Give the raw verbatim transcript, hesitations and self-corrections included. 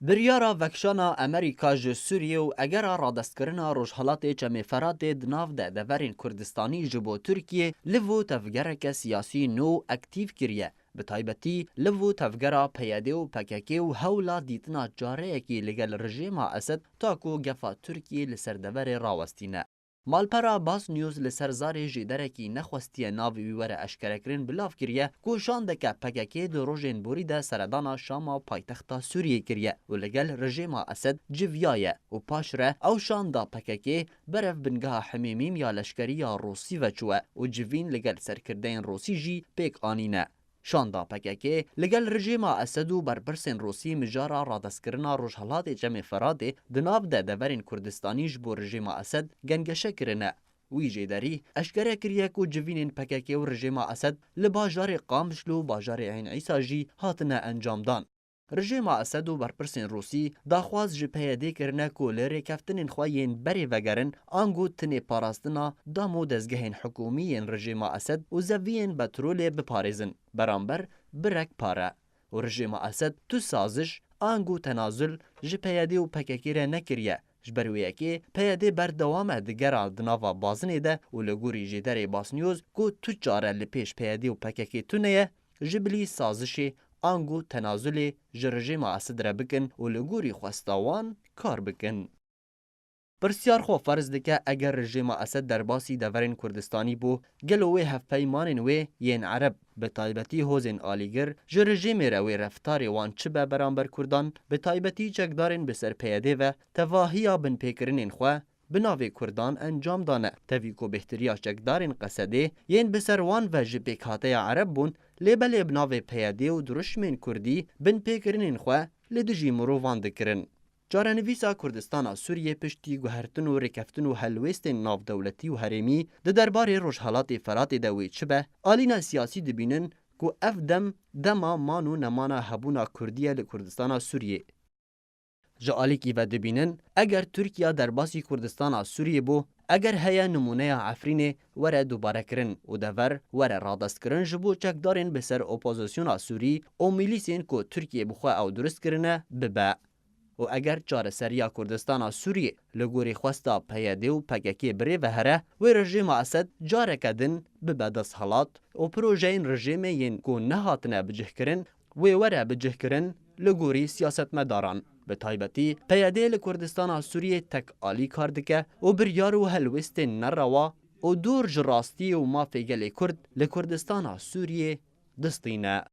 Biryara vekişana Amerîka ji Sûriyê û egera radestkirina Rojhelatê Çemê Feratê di nav de deverên Kurdistanî ji bo Tirkiyê li bo tevgereke siyasî nû aktîf kiriye, bi taybetî li bo tevgera P Y D û P K K û hewla dîtina careyekî li gel rejêma Esed ta ku gefa Tirkiyê li ser deverê rawestîne. Malpera Bas News li ser zarê jêderekî nexwestiye navê wî were eşkerekirin, bilav kiriye ku şandeke P K K di rojên borî de seredana Şama, paytexta Sûriyê, kiriye û li gel rejêma Esed civiyaye û paşre ew şanda P K K berev bingeha Himêmîm ya leşkerî ya Rûsî ve çûye û civîn li gel serkirdeyên Rûsî jî pêk anîne. Şanda P K K li gel rejêma Esed û berpirsên Rûsî mijara radestkirina Rojhelatê Çemê Feratê di nav de deverên Kurdistanî ji bo rejêma Esed gengeşe kirine. Wî jêderî eşkere kiriye ku civînên P K K û rejêma Esed li bajarê Qamişlo û bajarê Eyn Îsa jî hatine encamdan. Rejêma Esed û berpirsên Rûsî daxwaz ji P Y D kirine ku li rêkeftinên xwe yên berê vegerin, ango tinê parastina dam û dezgehên hikûmî yên rejêma Esed û zeviyên petrolê biparêzin beramber birek pare. Û rejêma Esed tu saziş, ango tenazul ji P Y D û P K K re nekiriye. Ji ber wê yekê P Y D berdewam e di gera di nava bazinê de û li gorî jêderê Bas News ku tu çare li pêş P Y D û P K K tune ye, ji bilî sazişê ango tenazulê ji rejêma Esed re bikin û li gorî xwesta wan kar bikin. Pirsiyar xwe ferz dike, eger rejêma Esed derbasî deverên Kurdistanî bû, gelo wê hevpeymanên wê yên Ereb, bi taybetî hozên alîgir, ji rejêmê re wê reftarê wan çi be beramber Kurdan, bi taybetî çekdarên bi ser P Y D ve tevahiya binpêkirinên xwe bi navê Kurdan encam dane. Tevî ku bêhtiriya çekdarên Qesedê yên bi ser wan ve ji pêkhateya Ereb bûn, lê belê bi navê P Y D û dirûşmên Kurdî binpêkirinên xwe li dijî mirovan dikirin. Çarenivîsa Kurdistana Sûriyê piştî guhertin û rêkeftin û helwêstên navdewletî û herêmî di derbarê Rojhelatê Feratê de wê çi be, alîna siyasî dibînin ku ev dem dema man û nemana hebûna Kurdî ye li Kurdistana Sûriyê. Ji alîkî ve dibînin, eger Tirkiya derbasî Kurdistana Sûriyê bû, eger heye nimûneya Efrînê were dubarekirin û dever were radestkirin ji bo çekdarên bi ser opozisyona Sûrî û mîlîsên ku Tirkiye bi xwe ew durust kirine bibe. Û eger çareseriya Kurdistana Sûriyê li gorî xwesta P Y D û P K K bi rê ve here, wê rejêma Esed careke din bibe desthilat û projeyên rejêmê yên ku nehatine bicihkirin, wê were bicihkirin li gorî siyasetmedaran. Bi taybetî P Y D li Kurdistana Sûriyê tek alî kar dike û biryar û helwêstên nerewa û dûr ji rastiyê û mafê gelê Kurd li Kurdistana Sûriyê distîne.